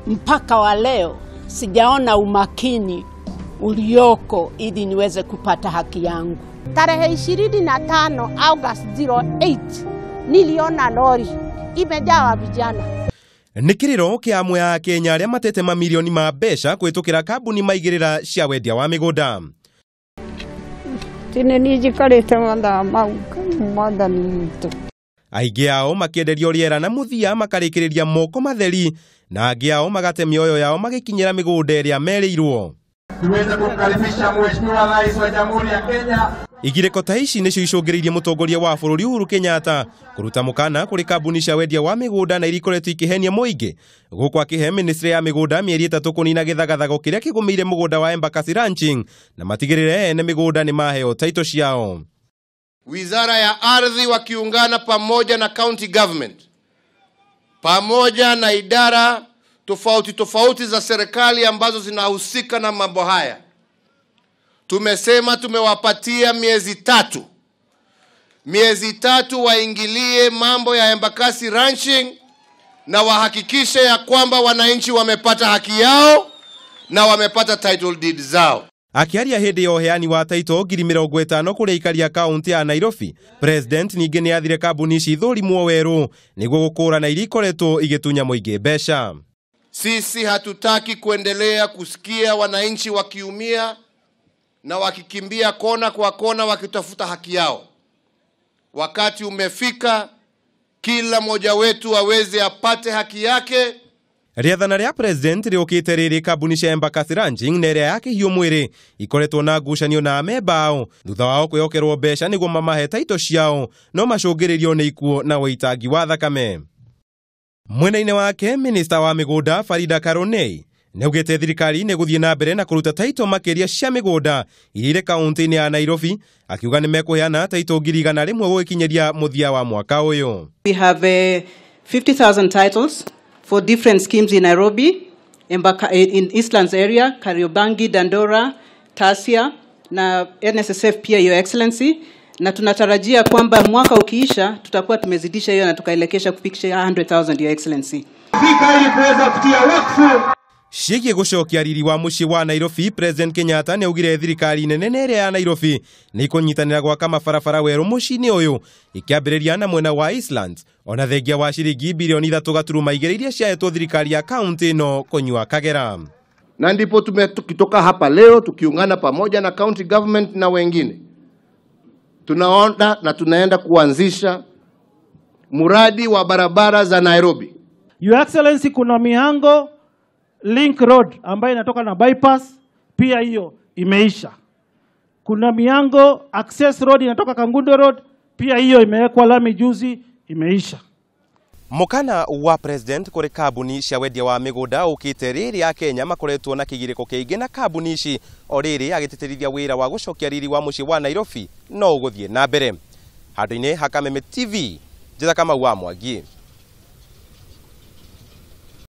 Mpaka wa leo sijaona umakini ulioko ili niweze kupata haki yangu. Tarehe 25 August 08 niliona lori imejaa vijana. Nĩ kĩrĩro kĩa amwe a Kenya arĩa matete mamirioni ma mbeca kũhĩtũkĩra kambuni maigĩrĩra cia wendia wa mĩgũnda. Tene niĩ njikarĩte mathaa mau mwathani witũ. Aingĩ ao makĩenderio rĩera na mũthia makarĩkĩrĩria moko matheri na angĩ ao magate mĩoyo yao magĩkinyĩra mĩgũnda ĩrĩa merĩirwo. Tuweze kumkaribisha Mheshimiwa Rais wa Jamhuri ya Kenya. Igirĩko ta ici nĩcio icũngĩrĩirie mũtongoria wa bũrũri Uhuru Kenyatta kũruta mũkana kũrĩ kambuni cia wendia wa mĩgũnda na iria ikoretwo ikĩhenia mũingĩ, gũkũ akĩhe ministry ya mĩgũnda mĩeri 3 kũnina gĩthagathago kĩrĩa kĩgũmĩire mũgũnda wa Embakasi Ranching na matigĩrĩre ene mĩgũnda nĩ maheo taito ciao. Wizara ya Ardhi wakiungana pamoja na county government pamoja na idara tofauti tofauti za serikali ambazo zinahusika na mambo haya, tumesema tumewapatia miezi 3. Miezi 3 waingilie mambo ya Embakasi Ranching na wahakikishe ya kwamba wananchi wamepata haki yao na wamepata title deed zao. Akiaria hĩndĩ ya ũheani wa taito 50,000 kũrĩ aikari a kaunti ya Nairobi, President ningĩ nĩ athire kambuni ici ithũrimwo werũ nĩguo gũkũrana iria ikoretwo igĩtunya mũingĩ mbeca. Sisi hatutaki kuendelea kusikia wananchi wakiumia na wakikimbia kona kwa kona wakitafuta haki yao. Wakati umefika kila mmoja wetu aweze apate haki yake. Rĩathana rĩa President rĩũkĩte rĩrĩ kambuni cia Embakasi Ranching na ĩrĩa ya Kĩhiũ Mwĩrĩ ikoretwo na ngucanio na amemba ao thutha wao kwĩhokerwo mbeca nĩguo mamahe taito ciao no macũngĩrĩrio nĩ ikuũ na ũitangi wa thakame. Mwena-inĩ wake, minista wa mĩgũnda Farida Karonei nĩaugĩte thirikari nĩ gũthiĩ na mbere na kũruta taito makĩria cia mĩgũnda iria irĩ kaunti-inĩ ya Nairobi, akiuga nĩ mekũheana taito 100,000 gũgĩkinyĩria mũthia wa mwaka ũyũ. We have 50,000 titles for different schemes in Nairobi, in Eastlands area, Kariobangi, Dandora, Tasia na NSSF pia, Your Excellency, na tunatarajia kwamba mwaka ukiisha tutakuwa tumezidisha hiyo na tukaelekesha kufikisha 100,000, Your Excellency. Fika ili kuweza kutia wakfu. Ciĩgiĩ gũcokia riri wa mũciĩ wa Nairobi, President Kenyatta nĩaugire thirikari nene na ĩrĩa ya Nairobi nĩ ikũnyitanĩra gwaka mabarabara werũ mũciĩ-inĩ ũyũ ikĩambĩrĩria na mwena wa Eastlands, ona thengia wa ciringi bilioni 3.2 iria ciahetwo thirikari ya kaunti ĩno kũnyua Kagera. Na ndipo tumetoka hapa leo tukiungana pamoja na county government na wengine, tunaona na tunaenda kuanzisha mradi wa barabara za Nairobi. Your Excellency, kuna Mihango Link Road ambayo inatoka na bypass, pia hiyo imeisha. Kuna Mihango Access Road inatoka Kangundo Road, pia hiyo imewekwa lami juzi, imeisha. Mũkana wa President kũrĩ kambuni cia wendia wa mĩgũnda ũkĩte rĩrĩ a Kenya makoretwo na kĩgirĩko kĩingĩ na kambuni ici o rĩrĩ agĩtĩtĩrithia wĩra wa gũcokia riri wa mũciĩ wa Nairobi no ũgũthiĩ na mbere. Handũ-inĩ ha Kameme TV, Njĩta Kamau wa Mwangi.